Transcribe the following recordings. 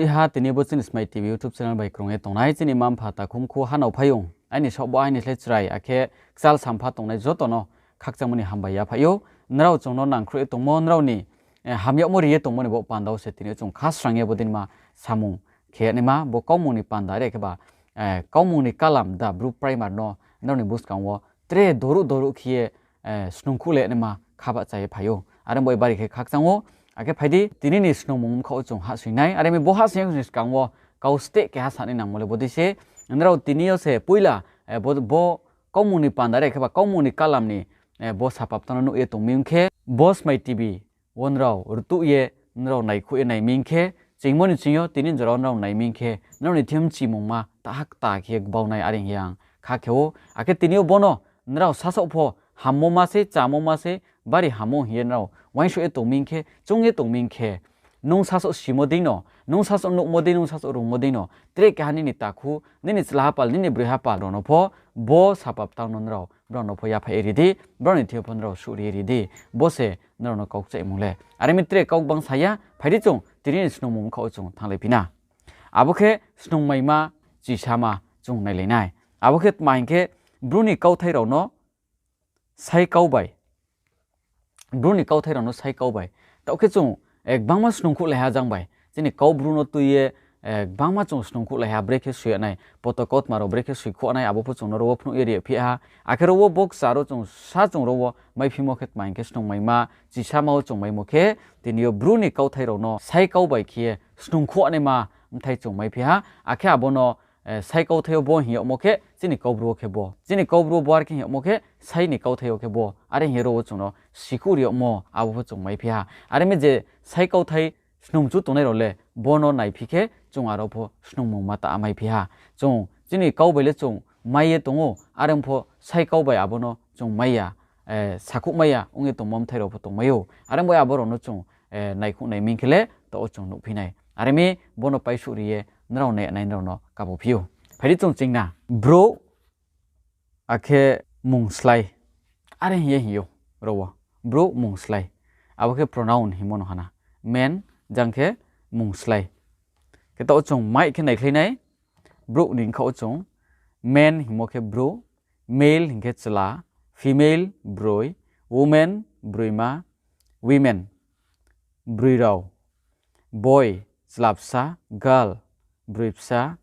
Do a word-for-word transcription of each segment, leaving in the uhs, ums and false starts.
Iha tini bo chini Smai T V YouTube channel bai krung ye tongnai chini mma-mpha, takhumkhu, hanao phaiyong, aini saoh bo aini slái chrai, akhe kchal sampha tongnai joto no khakchangmo ni hambai yaphaih ou. Nrao chung no nangkhruh ye tongmo, nrao ni, eh, hamyagmo ri ye tongmo ni bo panda wo se tini yo chung khasrang ye bodei ma samung khe naima, bo kaumung ni panda re kheba, eh, kaumung ni kalam da Bru primer no nrao ni buskang wo tre doruh doruh khe ye, eh, snungkhouh le naima khabahcha ye phai ou. Are bo bari khe khakchang ou. Akhe phai di, tini ni snungmung bkha wo chung hahsoing nai. Are mi bo hahsoing ni skang wo kau steh keha sa ni nangmo le bodei se, nrao tini yo se poila, eh, bo, bo kaumung ni panda re kheba kaumung ni kalam ni, eh, bo sapaptang no nuh ye tong mi ong khe, bo Smai T V wo nrao rtuh ye, nrao naikhouh ye nai mi ong khe, chingmo ni ching yo tini jora wo nrao nai mi ong khe, nrao ni thim chimungma taha kta khe ye gbau nai are hing ye ang kha khe ou. Akhe tini yo bo no nrao sasaoh pho hammo ma sei, chámo ma sei, bari hammo hing ye nrao uaingsouh ye tong mi ong khe, choung ye tong mi ong khe, nung sasaoh simo dei no, nung sasaoh nuhmo dei, nung sasaoh rungmo dei no, tre keha nini takhu, nini chla hapal, nini broi hapal rao no pho bo sapaptang no nrao brao no pho yaphaih ye ri di, brao ni thing yo pho nrao suh ri ye ri di, bo se nrao no kau kchaihmung le. Are mi tre kau gbang sa ya, phai di chung tini ni snungmung bkha wo chung thannglai phi na. Abo khe snungmaima chisama chung nailai nai. Abo khe tma hing khe, Bru ni kauthai rao no sai kau bai. Bru ni kauthai rao no sai kau bai. Taoh khe chung, eh, gbangma snungkhouhlai ha jang bai. Chini kau Bru no tui ye, eh, gbangma chung snungkhouhlai ha, brekhe soi ya nai, poto kautma rao brekhe soikhouh nai, abo pho chung no ro wo phnuh ye ri phi ha. Akhe ro wo bo kchar wo chung sa chung ro wo maiphimo khe tma hing khe snungmaima chisama wo chung maimo khe, tini yo Bru ni kauthai rao no sai kau bai khe ye snungkhouh naima bthai chung maiphi ha. Akhe abo no, eh, sai kauthai yo bo hing yagmo khe chini kau Bru wo khe bo. Chini kau Bru wo bo are khe hing yagmo khe sai ni kauthai yo khe bo. Are hing ye ro wo chung no sikhouh ri yagmo abo pho chung maiphi ha. Are mi je sai kauthai snungchu tongnai rao le bo no naiphi khe chung aro pho snungmungma ta maiphi ha. Chung chini kau bai le chung mai ye tong ou, are pho sai kau bai abo no chung mai ya, eh, sakhouh mai ya ong ye tongmo bthai rao pho tongmai ou. Are bai abo rao no chung, eh, naikhouh nai mi khe le taoh wo chung nuhphi nai. Are mi bo no paisuh ri ye nrao nai nai nrao no kabo phi ou. Phai di chung ching na. Brouh akhe mungslái. Are hing ye hing ou ro wo. Brouh mungslái. Abo khe pronoun hingmo no ha na. Man jang khe mungslái. Khe taoh wo chung mai khe naikhlai nai. Brouh ni bkha wo chung man hingmo khe brouh, male hing khe chla, female broi, woman broima, women broi rao, boy chla bsa, girl broi bsa,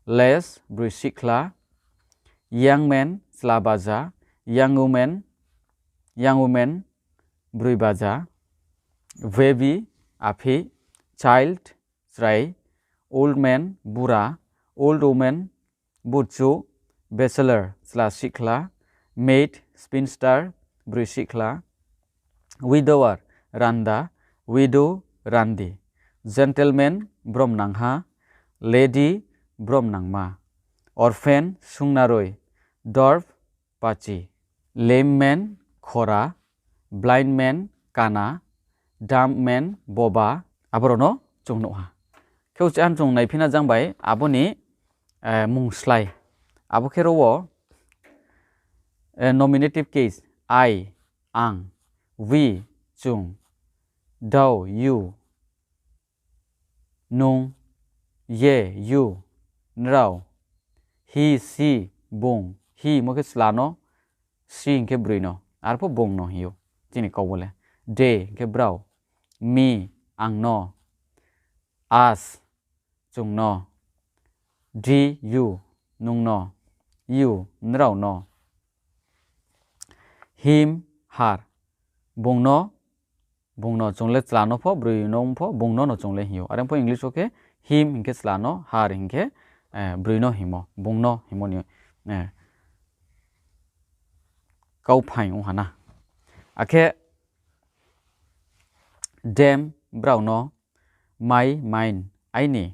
lass broi sihkhla, young man chla baja, young woman, young woman broi baja, baby aphi, child chrai, old man bura, old woman burchu, bachelor chla sihkhla, maid spinster broi sihkhla, widower randa, widow randi, gentleman bromnangha, lady bromnangma, orphan sungnaroi, dwarf pachi, lame man khora, blind man kana, dumb man boba, abo rao no chung nuh ha. Khe uchih an chung naiphi na jang bai abo ni, eh, mungslái. Abo khe ro wo, eh, nominative case, I, ang, we, chung, thou, you, nung, ye, you, nrao, he, she, bung, he hingmo khe chla no, she hing khe broi no, arpho bung no hing ou chini kau wo le, they hing khe brao, me ang no, us chung no, thee you nung no, you nrao no, him, her bung no, bung no chung le chla no pho, broi no pho, bung no no chung le hing ou. Are pho English wo khe him hing khe chla no, her hing khe, eh, broi no hingmo, bung no hingmo ni, eh, kauphaing ong ha na. Akhe them brao no, my, mine, aini,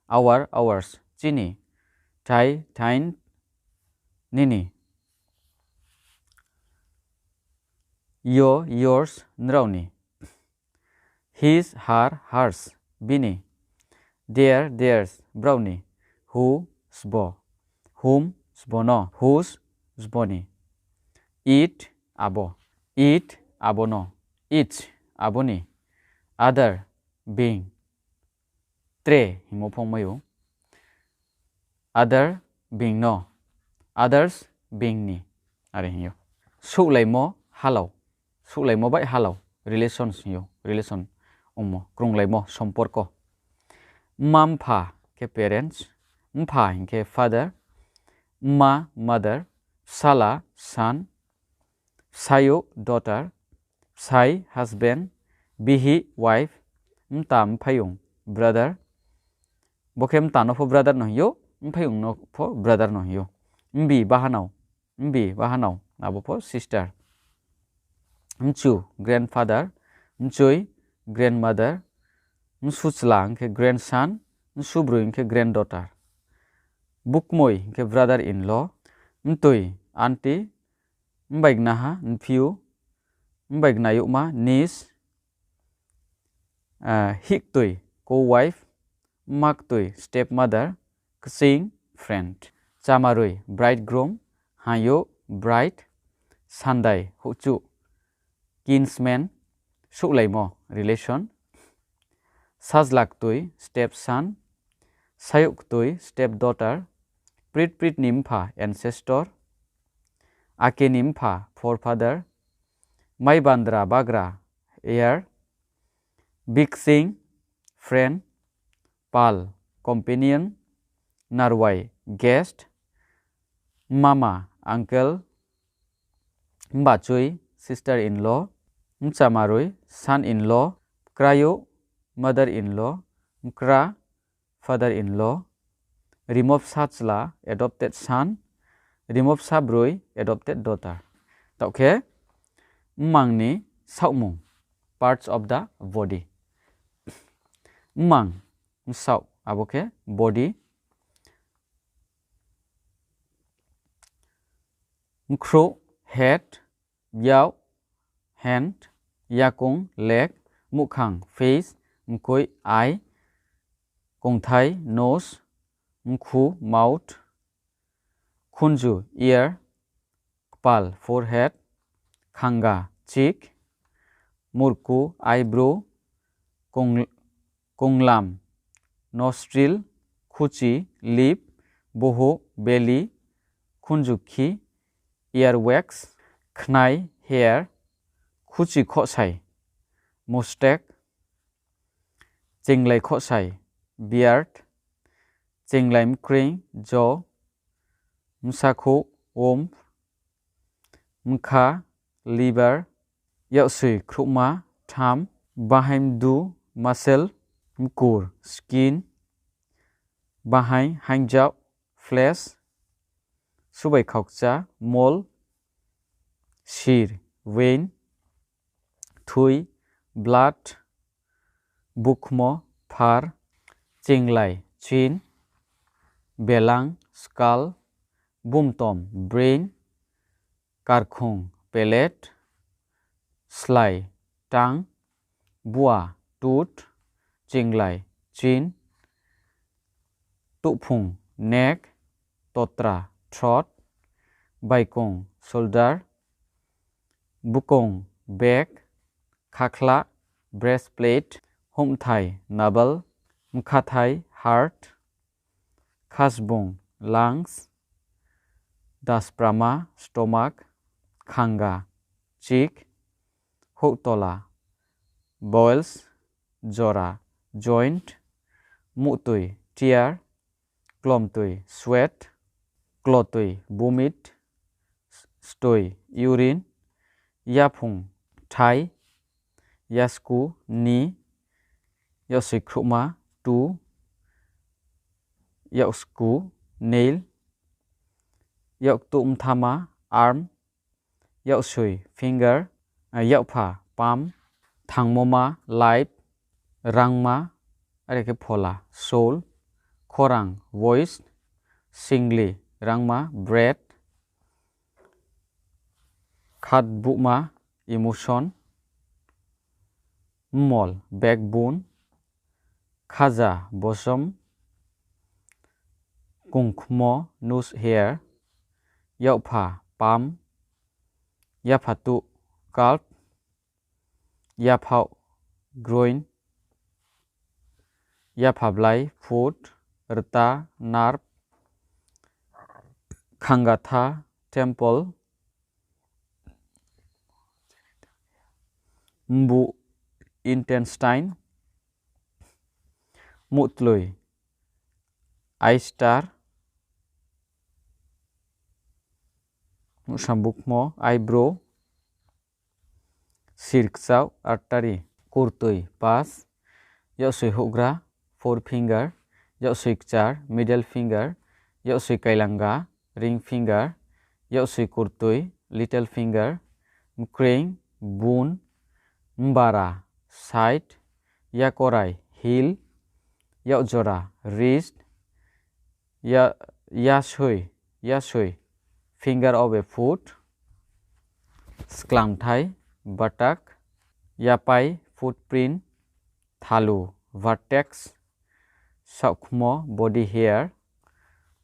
our, ours, chini, thy, thine, nini, your, yours, nrao ni, his, her, hers, bini, their, theirs, brao ni, who, sbo, whom, sbo no, whose, sbo ni, it, abo, it, abo no, its, abo ni, other, being, Tre hingmo pho ongmai ou. Other, being no. Others, being ni. Are hing ou. Souhlaimo halao. Souhlaimo bai halao. Relations hing ou. Relation ongmo. Krunglaimo, somporko. Mma mpha khe parents. Mpha hing khe father. Mma mother. Bsala son. Bsayouh daughter. Bsai husband. Bihih wife. Mta mphaiyong brother. Bo khe mta no pho brother no hing ou, mphaiyong no pho brother no hing ou. Mbi bahanao, mbi bahanao, abo pho sister. Mchu, grandfather. Mchoi, grandmother. Msuchla hing khe grandson. Msubroi hing khe granddaughter. Bukmoi hing khe brother in law. Mtoi, aunty. Mbaignaha, nephew. Mbaignayouhma, niece. Hiktoi, co-wife. Mmaktoi, stepmother. Kching, friend. Chamaroi, bridegroom. Hayouh, bride. Sandai, houhchuh. Kinsman, souhlaimo, relation. Sajlaktoi, stepson. Sayouhktoi, stepdaughter. Pritprit ni mpha, ancestor. Ake ni mpha, forefather. Maibandra bagra, heir. Bikching, friend. Pal, companion. Narwai, guest. Mama, uncle. Mbachoi, sister in law. Mchamaroi, son in law. Bkrayouh, mother in law. Bkra, father in law. Rimo bsa chla, adopted son. Rimo bsa broi, adopted daughter. Taoh khe, mmang ni saohmung, parts of the body. Mmang, bsaoh, abo khe body. Mkhrouh, head. Yak, hand. Yakoung, leg. Muhkhang, face. Mkoih, eye. Kongthai, nose. Mkhu, mouth. Khunju, ear. Kpal, forehead. Khanga, cheek. Murku, eyebrow. Koung-, kounglam, nostril. Khuchi, lip. Bohouh, belly. Khunjukhi, earwax. Khnai, hair. Khuchi khohsai, moustache. Chenglai khohsai, beard. Chenglai mkreing, jaw. Bsakhouh, womb. Mkha, liver. Yaksoi khruhma, thumb. Bahaing mdu, muscle. Mkur, skin. Bahaing haingjaoh, flesh. Subai khaukcha, mole. Sir, vein. Thui, blood. Bukmo, fur. Chenglai, chin. Belang, skull. Bumtom, brain. Karkhung, palate. Slái, tongue. Bua, tooth. Chenglai, chin. Tuhphung, neck. Totra, throat. Baikong, shoulder. Bukoung, back. Khakhla, breastplate. Houhmthai, navel. Mkhathai, heart. Khasbung, lungs. Dasprama, stomach. Khanga, cheek. Houhtola, bowels. Jora, joint. Muhtoi, tear. Klomtoi, sweat. Klotoi, vomit. Stoi, urine. Yaphung, thigh. Yasku, knee. Yaksoi khruhma, toe. Yaksku, nail. Yaktuh mthama, arm. Yaksoi, finger. Yakpha, palm. Thangmoma, life. Rangma, are khe phola, soul. Khorang, voice. Singli, rangma, breath. Khatbuhma, emotion. Mmol, backbone. Khaja, bosom. Kungkhmo, nose hair. Yakpha, palm. Yaphathuh, calf. Yaphaoh, groin. Yaphablai, foot. Rta, nerve. Khangatha, temple. Mbuh, intestine. Muhtloi, eye star. Muhsambukmo, eyebrow. Sir kchaoh, artery. Kurtoi, pus. Yaksoi houhgra, forefinger. Yaksoi kchar, middle finger. Yaksoi kailanga, ring finger. Yaksoi kurtoi, little finger. Mkreing, bone. Mbara, side. Yakorai, heel. Yakjora, wrist. Ya, yasoi, yasoi, finger of a foot. Sklangthai, buttock. Yapai, footprint. Thalu, vertex. Saohkhmo, body hair.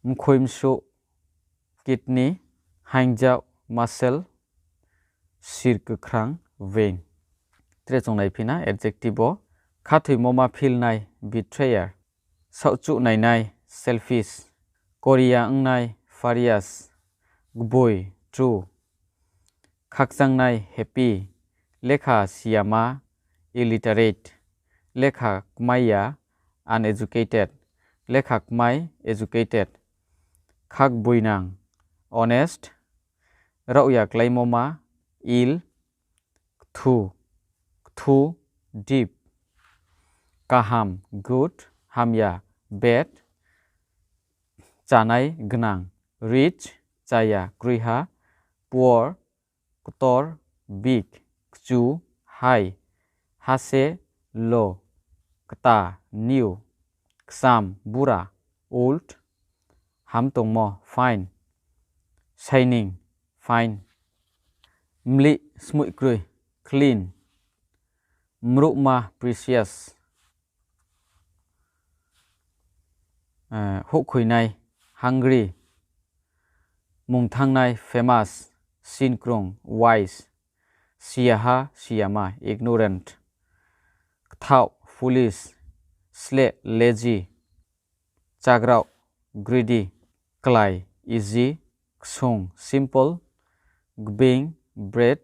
Mkhoimsuh, kidney. Haingjaoh, muscle. Sir kwkhrang, vein. Tre chung naiphi na adjective wo. Khathoimo ma philnai, betrayer. Saohchuh nainai, selfish. Koria ongnai, furious. Gboi, true. Khakchangnai, happy. Lekha siyama, illiterate. Lekha kmai ya, uneducated. Lekha kmai, educated. Khakboinang, honest. Raohya kláimo ma, ill. Kthu, kthu, deep. Kaham, good. Hamya, bad. Chánai, gnang, rich. Cháya, kroiha, poor. Ktor, big. Kchu, high. Hase, low. Kta, new. Kcham, bura, old. Hamtongmo, fine. Shining, fine. Mlih, smoih kroi, clean. Mruhma, precious. Houhkhoinai, hungry. Mungthanngnai, famous. Sinkrung, wise. Siyaha, siyama, ignorant. Kthaoh, foolish. Sleh, lazy. Chagraoh, greedy. Klai, easy. Ksung, simple. Gbeing, bread.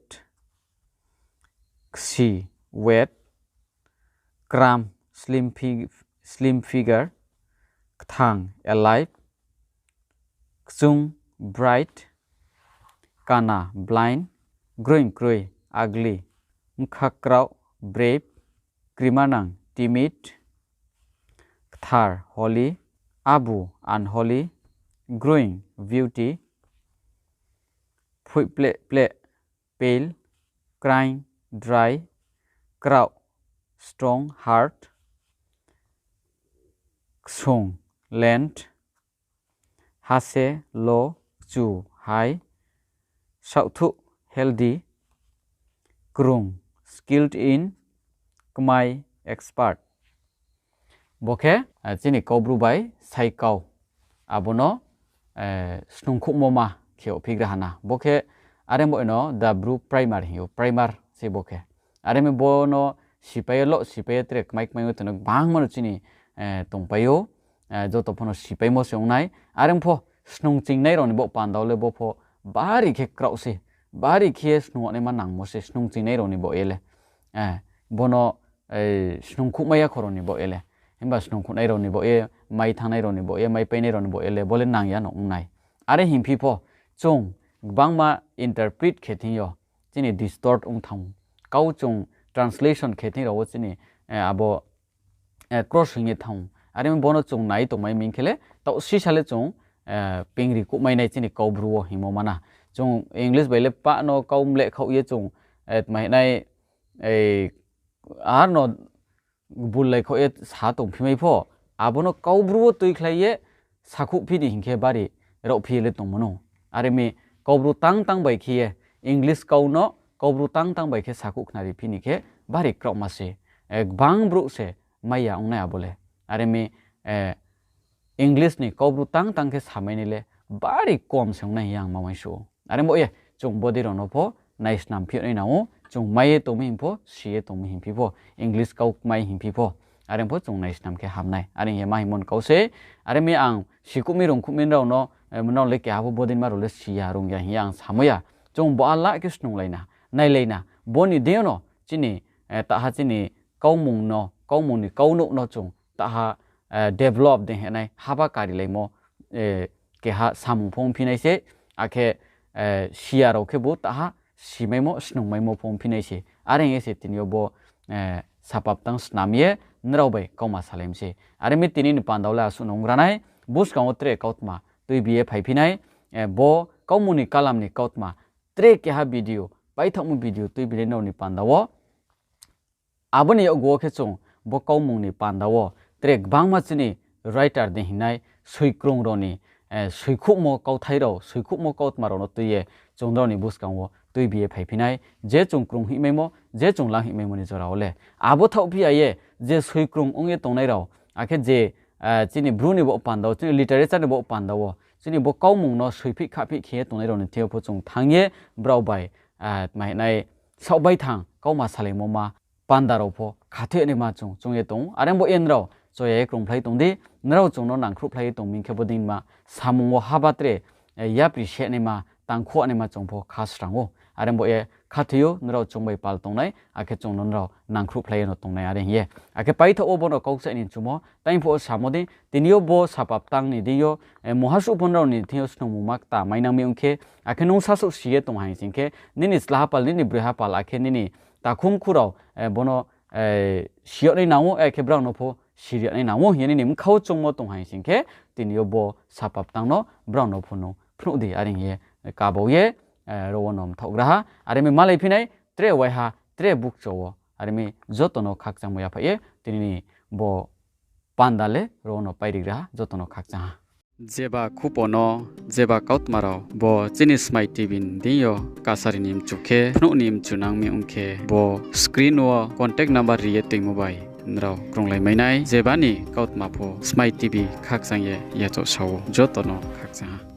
Ksi, weight. Kram, slim figure. Kthang, alive. Kchung, bright. Kana, blind. Groing kroi, ugly. Bkha kraoh, brave. Krimanang, timid. Kthar, holy. Abu, unholy. Growing, beauty. Phoihpleh pleh, pale. Kraing, dry. Kraoh, strong, hard. Ksung, length. Hase, low. Kchu, high. Saohthuh, healthy. Krung, skilled in. Kmai, expert. Bo khe chini Kaubru bai sai kau, abo no snungkhouhmo ma khe yagphi gra ha na. Bo khe are bo no the Bru primer hing ou, primer se bo khe. Are mi bo no sipai ye lo, sipai ye tre kmai kmai wo tong no gbangma no chini tongpai ou, joto pho no sipaimo se ong nai. Are pho snung chingnai rao ni baoh panda wo le bo pho bari khe kraoh se, bari khe snung naima nangmo se snung chingnai rao ni baoh ye le. Bo no snungkhouhmai ya kho rao ni baoh ye le. Himba snungkhouhnai rao ni baoh ye, mai thanngnai rao ni baoh ye, mai painai rao ni baoh ye le bo le nang ya no ong nai. Are hingphi pho chung gbangma interpret khe thing yo chini distort ong thanng ou. Kau chung translation khe thing rao wo chini abo cross hing ye thanng ou. Are mi bo no chung nai tongmai mi khe le taoh sisa le chung pingri kuhmai nai chini Kaubru wo hingmo ma na. Chung English bai le pah no kau mlehkhaoh ye chung tma hing nai, ar no gbullai khaoh ye sa tongphi mai pho, abo no Kaubru wo tuikhlai ye sakhouhphi ni hing khe bari raohphi ye le tongmo nou. Are mi Kaubru tang tang bai khe ye, English kau no Kaubru tang tang bai khe sakhouh khnariphi ni khe bari kraohma se, gbang brouh se mai ya ong nai abo le. Are mi English ni Kaubru tang tang khe samai nai le bari kom se ong nai hing ye ang ma uaingsouh ou. Are bo ye chung bodei rao no pho naisnamphi nai nang ou, chung mai ye tongmi hing pho, si ye tongmi hingphi pho, English kau kmai hingphi pho. Are pho chung naisnam khe ham nai. Are hing ye ma hingmo ni kau se, are mi ang sikuh mi rungkhuh mi nrao no, nrao le keha pho bodei ma rao le si ya, rung ya hing ye ang samo ya. Chung bo a la khe snunglai na, nailai na. Bo ni deing yo no chini, taha chini kaumung no, kaumung ni kaunouh no chung taha develop dei hinai haba karilaimo keha samung pho ongphi nai se, akhe si ya rao khebu taha simaimo, snungmaimo pho ongphi nai se. Are hing ye se tini yo bo sapaptang snam ye nrao bai kauma salai mi se. Are mi tini ni panda wo le asuh no ong ra nai, buskang wo tre kautma tuibi ye phaiphi nai, bo kaumung ni kalam ni kautma tre keha video, paithaohmo video tuibi nai nrao ni panda wo. Abo ni yakgu wo khe chung bo kaumung ni panda wo tre gbangma chini writer dei hinai soikrung rao ni, soikhouhmo kauthai rao, soikhouhmo kautma rao no tui ye chung nrao ni buskang wo tuibi ye phaiphi nai, je chung krung hihmaimo, je chung lang hihmaimo ni jora wo le. Abo thaohphi ya ye, je soikrung ong ye tongnai rao, akhe je chini Bru ni bo panda wo, chini literature ni bo panda wo, chini bo kaumung no soiphih khahphih khe ye tongnai rao ni thing yo pho chung thanng ye brao bai, tma hinai saohbaithang kauma salaimo ma panda rao pho khathoi naima chung choung ye tong ou. Are bo ye nrao choya ye krungphlai tong di, nrao chung no nangkhruhphlai ye tong mi khe bodei ma samung wo haba tre yapri se naima, tangkhu naima chung pho kha srang ou. Are bo ye khathoi ou, nrao chung bai pal tongnai, akhe chung no nrao nangkhruhphlai ye no tongnai are hing ye. Akhe paithaoh wo bo no kau kchaih ni chumo, tang pho samo dei, tini yo bo sapaptang ni deing yo, mungha suh pho nrao ni thing yo snungmungma kta mainang mi ong khe, akhe nung sasouh si ye tong ha hing sing khe, nini chlaha pal, nini broiha pal, akhe nini takhumkhu rao, bo no si yag nai nang ou, akhe brao no pho siri yag nai nang ou hing ye nini bkha wo choungmo tong ha hing sing khe, tini yo bo sapaptang no brao no pho nung phnuh di, are hing ye kabau ye, ro wo no mthaohgra ha. Are mi malaiphi nai, tre waiha, tre bukcho wo. Are mi joto no khakchangmo yaphaih ye, tini ni bo panda le ro wo no pairigra ha, joto no khakchang ha. Jeba khupo no, jeba kautma rao bo chini Smai TV ni deing yo kasari ni mchu khe, phnuh ni mchu nang mi ong khe, bo screen wo contact number ri ye toingmo bai nrao krunglai mai nai. Jeba ni kautma pho Smai TV khakchang ye yachaoh sa ou, joto no khakchang ha.